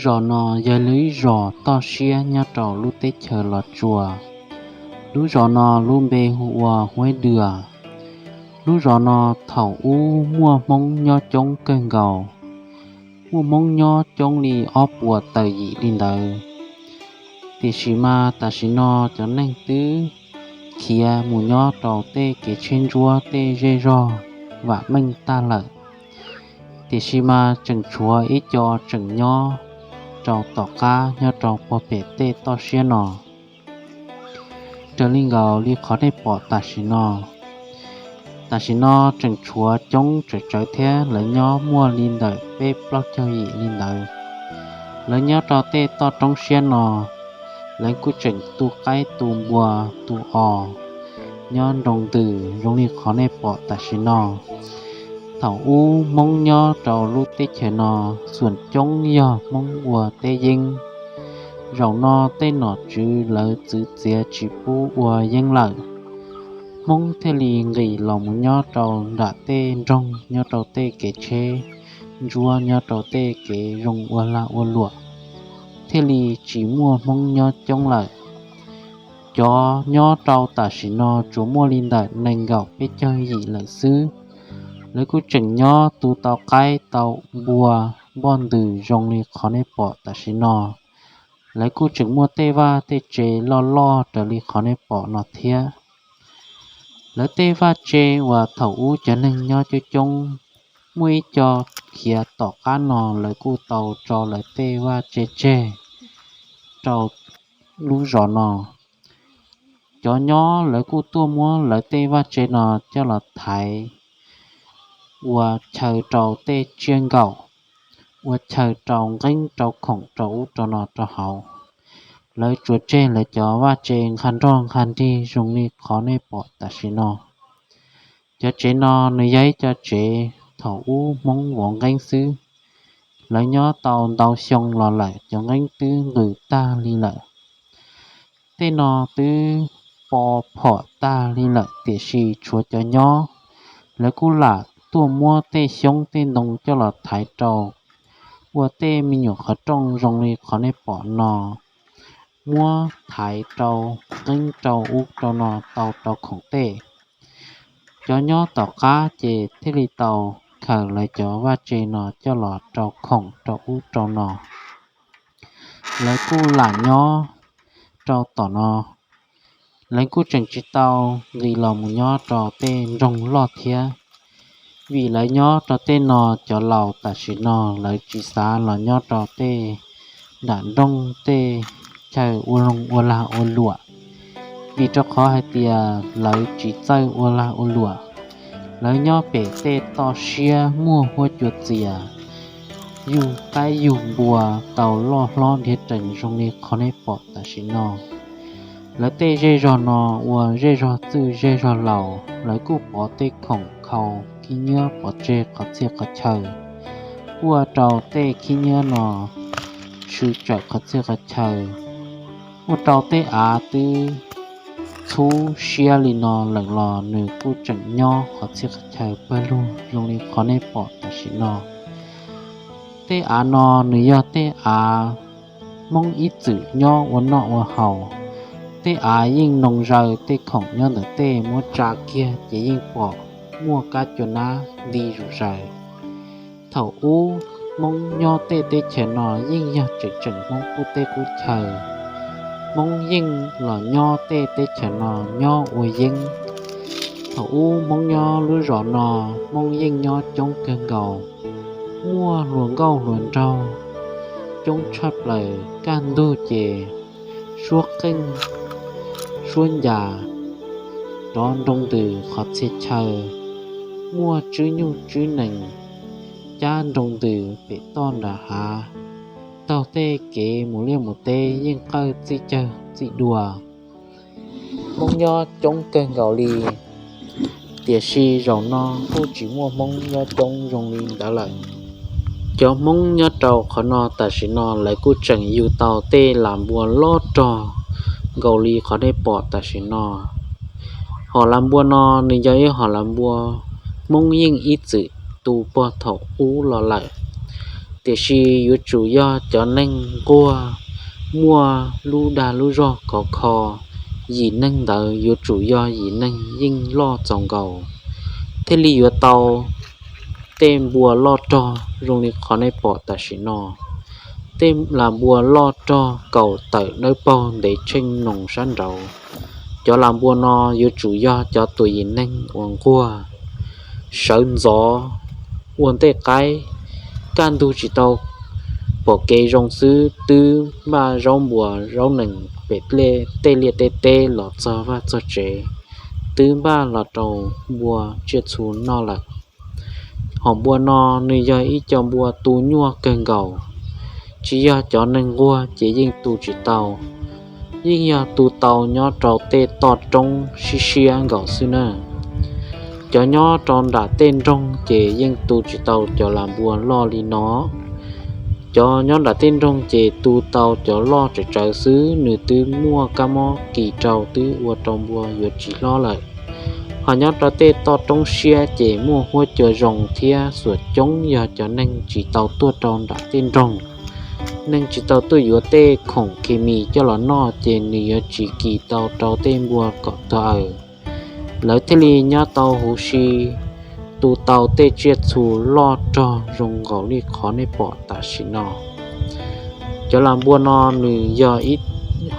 Zos no yog lub zos toj siab nyob rau lub teb chaws Los Tsuas. Lub zos no lub npe hu ua Huaib Dua. Lub zos no thaum ub muaj Hmoob nyob coob kawg nkaus, muaj Hmoob nyob coob li ob puas tawm yim li ntawd. Tiam sis mas tam sim no cov neeg twb khiav mus nyob rau tej kev tsheb ntsuab tej zej zog vam meej tag lawm, tiam sis mas tseem tshuav ib co tseem nyob rau tom qab nyob rau puag pem tej toj siab no. Raws li nkaus li qhov nej pom tam sim no, tam sim no tseem tshuav coob tsawv tsawv thiab, lawv nyob muaj li ntawm peb plaub caug yim li ntawd. Lawv nyob rau tej toj roob siab no, lawv kuj tseem tu qaib tu npua tu os, nyob nroo ntws zoo li qhov nej pom tam sim no. Thaum ub Hmoob nyob rau lub teb chaws no, xuam coob yog Hmoob ua teb yeeb. Zaum no tej nom tswv lawv txwv txiav tsis pub ua yeeb lawm, Hmoob thiaj li nqis los mus nyob rau nram tej nroog, nyob rau tej kev tsheb ntsuab, nyob rau tej kev zoo ua lag ua luam, thiaj li tsis muaj Hmoob nyob coob lawm. Cov nyob rau tam sim no tsuas muaj li ntawm nees nkaum peb caug yim lawm xwb. Lawv kuj tseem nyob tu tau qaib tau npua npoj ntws zoo li qhov nej pom tam sim no. Lawv kuj tseem muaj tej vaj tej tse loj loj raws li qhov nej pom no thiab. Lawv tej vaj tse uas thaum ub cov neeg nyob coob coob, muaj ib co khiav tom qab no lawv kuj tau tso lawv tej vaj tse tseg rau lub zos no. Cov nyob lawv kuj tuaj muab lawv tej vaj tse no coj los thaiv ua chaw rau tej tsiaj nkaum, ua chaw rau nqeeb rau khoom rau ub rau no rau hauv. Lawv tsuas tseg lawv cov vaj tse nqha nroj nqha nrig zoo li qhov nej pom tam sim no. Cov tsev no nws yog ib co tsev thaum ub Hmoob vov nqeeb xwb. Lawv nyob tau ntau xyoo los lawm cov nqeeb twb nqws tag li lawm. Tej no twb po phom tag li lawm tiam sis tshuav cov nyob, lawv kuj lam tuaj muab tej xyoob tej ntoo coj los thaiv rau, ua tej me nyuam qhov rooj zoo li qhov nej pom no, muab thaiv rau nqeeb rau ub rau no tau rau khoom tej. Cov nyob tom qab ces thiaj li tau khaws lawv cov vaj tse no coj los rau khoom rau ub rau no. Lawv kuj lam nyob rau tom no, lawv kuj tseem tsis tau nqis los mus nyob rau tej nroog loj thiab. Vim lawv nyob rau tej no, cov laus tam sim no lawv tsis xav los nyob rau tej nram nroog tej chaw ua loog ua lag ua luam, vim rau qhov hais tias lawv tsis txawj ua lag ua luam. Lawv nyob pem tej toj siab muaj huab cua txias, yug qaib yug npua tau loj hlob dhia rees zoo li qhov nej pom tam sim no. Lawv tej zej zog no ua zej zog txwj zej zog laus, lawv kuj pov tej khoom khau khib nyiab pov tseg qhov txhia qhov chaw, ua rau tej khib nyiab no swm tsawm qhov txhia qhov chaw, ua rau tej av twb txhub siab li no lawm los nws kuj tseem nyob qhov txhia qhov chaw pawg lug zoo li qhov nej pom tam sim no. Tej av no nws yog tej av Hmoob ib txwm nyob ua noj ua haus. Tej av yeej noo zaws, tej khoom nyob ntawm tej muab tsa kiag ces yeej pom muaj kab cua nab nti zuj zus. Thaum ub Hmoob nyob tej teb chaws no yeej yog tseem tseem Hmoob qub teb qub chaw. Hmoob yeej los nyob tej teb chaws no nyob ua yeeb. Thaum ub Hmoob nyob lub zos no, Hmoob yeej nyob coob kawg nkaus, muaj hluas nkauj hluas nraug coob tshaj plaws. Kaj ntug ces suab qeej suab ncas rov nroo ntws qhov txhia chaw, muaj tswb nyuj tswb nees cab nroo ntws pem toj nram hav, taug tej kev mus liaj mus teb yeej qawj txij cawg txij dua. Hmoob nyob coob kawg nkaus li, tiam sis zaum no kuj tsis muaj Hmoob nyob coob zoo li ntawd lawm. Cov Hmoob nyob rau qhov no tam sim no lawv kuj tseem yug tau tej las npua loj rog nkaus li qhov nej pom tam sim no. Hom las npua no nws yog ib hom las npua Hmoob yeej ib txwm tu puag thaum ub los lawm. Tiam sis yuav tsum yog cov neeg nquag muaj lub dag lub zog khov kho, yim neeg ntawd yuav tsum yog yim neeg yeej loj txaus nkaus, thiaj li yuav tau tej npua loj rog zoo li qhov nej pom tam sim no. Tej las npua loj rog kaum tawm dawb paug ntev tsheej noos sab nraud. Cov las npua no yuav tsum yog cov tuam yim neeg uas nquag, sawv ntxov ua ntej qaib, kaj ntug tsis tau pom kev zoo xwb twb npaj zaub npua zaub nees pem tej liaj tej teb los txog vaj txog tsev, twb npaj los rau npua tsiaj txhu noj lawm. Hom npua no nws yog ib co npua tu nyuaj kawg nkaus, tsis yog cov neeg nquag ces yeej tu tsis tau, yeej yog tu tau nyob rau tej toj roob siab siab nkaus xwb na. Cov nyob rau nram tej nroog ces yeej tu tsis tau cov las npua loj li no. Cov nyob nram tej nroog ces tu tau cov loj tsawv tsawv xwb, nws twb muaj kab mob kis rau twb ua rau npua yuav tsis hlob lawm. Ho nyob rau tej toj roob siab ces muaj huab cua zoo thiab xuam coob yog cov neeg tsis tau tuaj rau nram tej nroog. Neeg tsis tau tuaj yuav tej khoom khes mis coj los noj ces nws yuav tsis kis tau rau tej npua kom tuag aws. Lawv thiaj li nyob tau huv si, tu tau tej tsiaj txhu loj rog zoo nkaus li qhov nej pom tam sim no. Cov las npua no nws yog ib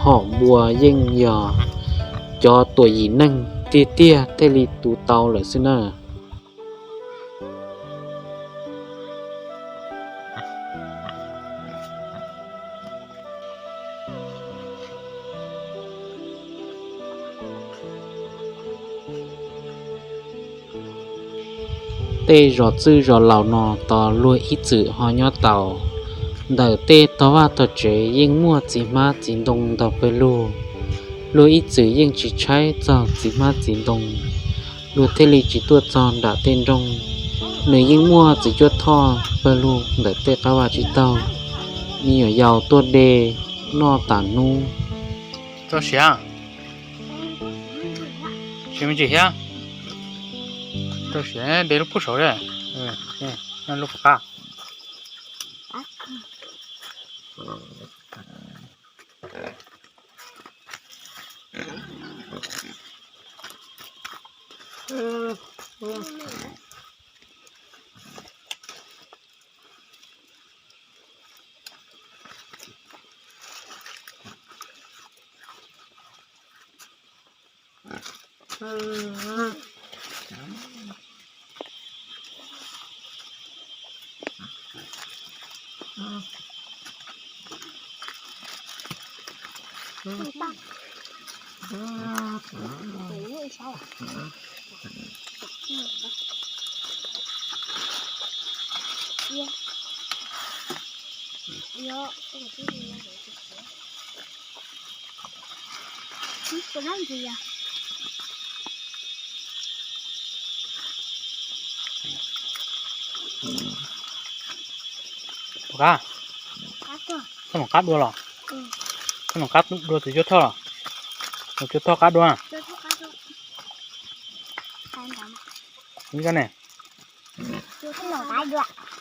hom npua yeej yog cov tuam yim neeg tiag tiag thiaj li tu tau lawm xwb na. Tej zos txwj zos laus no tos luag ib txwm ho nyob tau. Ntawm tej tog vaj tog tsev yeej muaj txiv hmab txiv ntoo ntau pawg lug. Luag ib txwm yeej tsis tshaib txog txiv hmab txiv ntoo, luag thiaj li tsis tuaj txog nram tej nroog. Nws yeej muaj txiv cuab thoj pawg lug ntawm tej qab vaj tsib taug, me nyuam yaus tuaj de noj tas hnub. Rau siav, siav me ntsis thiab. Rau siav de lub pub saud, lub pub qab. Qab, koj noj qab dua los? Koj noj qab dua tus cuab thoj los? Tus cuab thoj qab dua. Ib koj ne?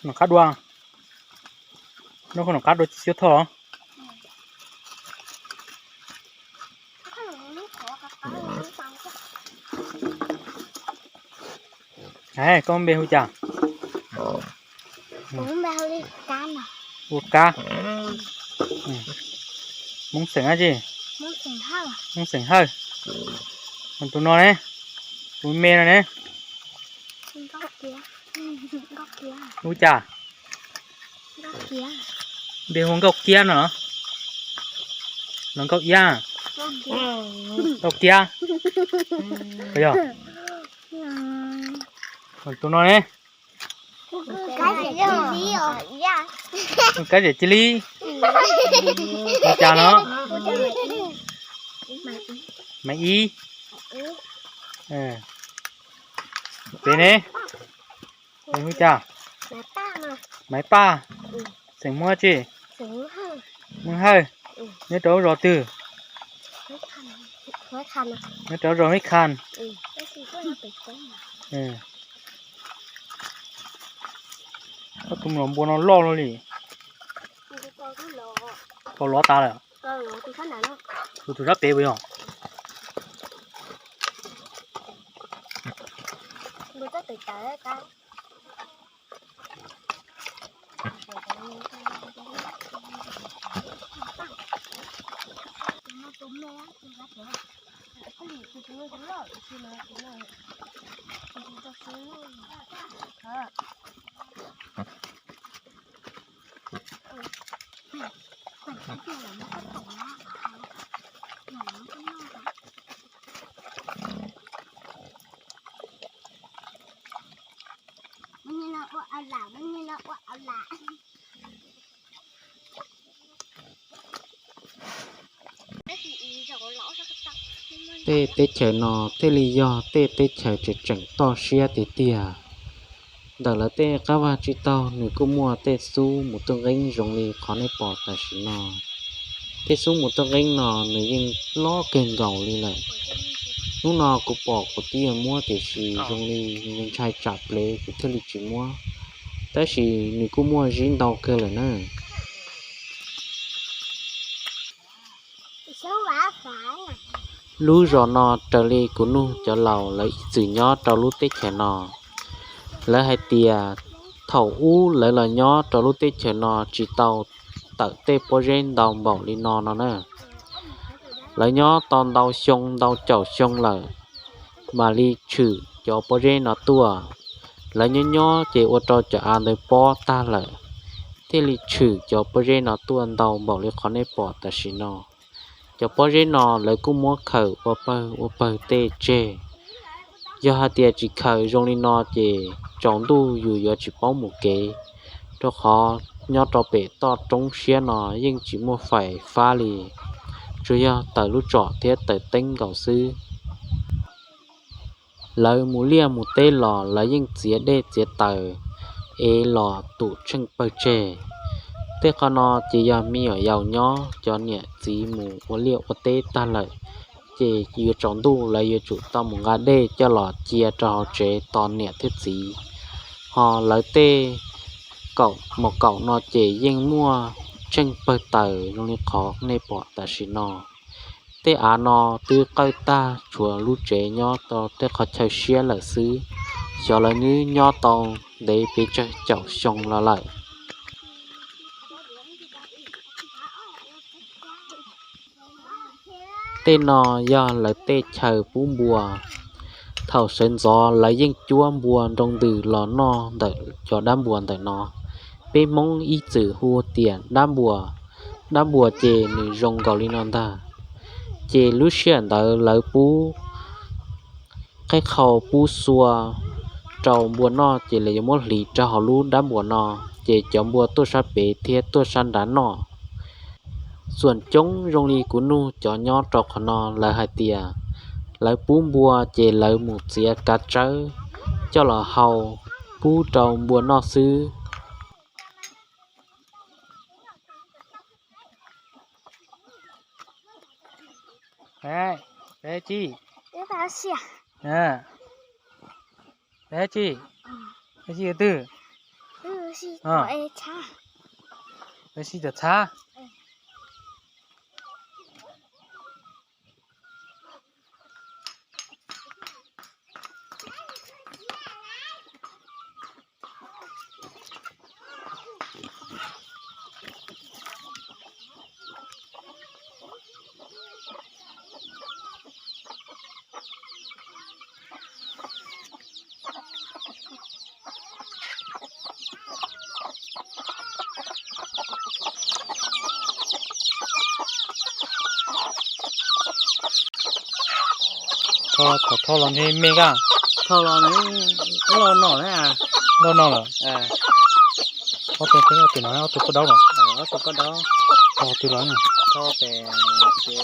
Noj qab dua. Noj koj noj qab dua tus cuab thoj los? Koj npe hu cas? Hu Kab. Hmoob xeem dab tsi? Hmoob xeem Hawj. Tus no ne? Tus me no ne? Hu cas? Npe hu Nkauj Kiab no los? Los Nkauj Iab? Nkauj Kiab. Yog. Tus no ne? Kab Zem Cia Li. Hu cas no? Maiv Ib. Pem ne? Pem hu cas? Maiv Paj. Xeem Hmoob tsi? Hmoob Hawj. Nyob rau lub zos twg? Nyob rau lub zos Meb Khas. Koj tus mlom npua no loj luaj li. Kau lov tas lawm. Tus sab pem puas yog? Tej teb chaws no thiaj li yog tej teb chaws tseem tseem toj siab tiag tiag. Ntawm lawv tej qab vaj tsib taug nws kuj muaj tej xub mus tuaj nqeeb zoo li qhov nej pom tam sim no. Tej xub mus tuaj nqeeb no nws yeej loj kawg nkaus li lawm. Hnub no kuv pom kuv twb yuav muab tiam sis zoo li ntshai tsam plev kuv thiaj li tsis muab. Tab sis nws kuj muaj zib ntau kawg lawm na. Lub zos no raws li kuv nug cov laus lawv ib txwm nyob rau lub teb chaws no, lawv hais tias thaum ub lawv los nyob rau lub teb chaws no tsis tau tawm tej pob zeb ntau npaum li no no na. Lawv nyob tau ntau xyoo ntau caum xyoo lawm, mam li tshwm cov pob zeb no tuaj. Lawv nyob nyob ces ua rau cov av ntawd pob tag lawm, thiaj li tshwm cov pob zeb no tuaj ntau npaum li qhov nej pom tam sim no. Cov pob zeb no lawv kuj muab khaws ua pawg ua pawg tej tseg. Yog hais tias tsis khaws zoo li no ces tsaus ntuj yus yuav tsis paub mus kev, rau qhov nyob rau pem toj roob siab no yeej tsis muaj fais fab li, tsuas yog tawm lub tsom thiab tawm teeb nkaus xwb. Lawv mus liaj mus teb los lawv yeej txiav dej txiav taws es los tum tsheej pawg tseg. Tej qhov no ces yog me nyuam yaus nyob, cov niam txiv mus ua liaj ua teb tag lawm, ces yuav tsaus ntuj lawv yuav tsum tau mus nqa dej coj los cia rau hauv tsev tos niam thiab txiv. Ho lawv tej kaum mos kaum no ces yeej muaj tsheej pawg taws zoo li qhov nej pom tam sim no. Tej av no twb qawj tag, tshuav lub tsev nyob rau tej qhov chaw siab lawm xwb. Xyov lawv nws nyob tau ntev pes tsawg caum xyoo los lawm. Tej no yog lawv tej chaw pub npua. Thaum sawv ntxov lawv yeej cuab npua nroo ntws los noj ntawm cov dab npua ntawm no. Peb Hmoob ib txwm hu tias dab npua. Dab npua ces nws zoo nkaus li no ntag. Ces lub sij hawm ntawd lawv pub qeb qhau pub xua rau npua noj ces lawv yuav muab hliv rau hauv lub dab npua no, ces cov npua tuaj sab pem thiab tuaj sab nrad noj. Txuam coob zoo li kuv nug cov nyob rau qhov no lawv hais tias lawv pub npua ces lawv mus txiav kav tsawb coj los hau pub rau npua noj xwb. Peb tsis, peb tsis, peb tsis twg, peb tsis cov txhab. Tho, tho los ntshe me koj. Tho los nws loj no na. Loj no lawm. Ob tug, ob tug no, ob tug poj daub no. Ob tug poj daub. Tho twg los? Tho pem ces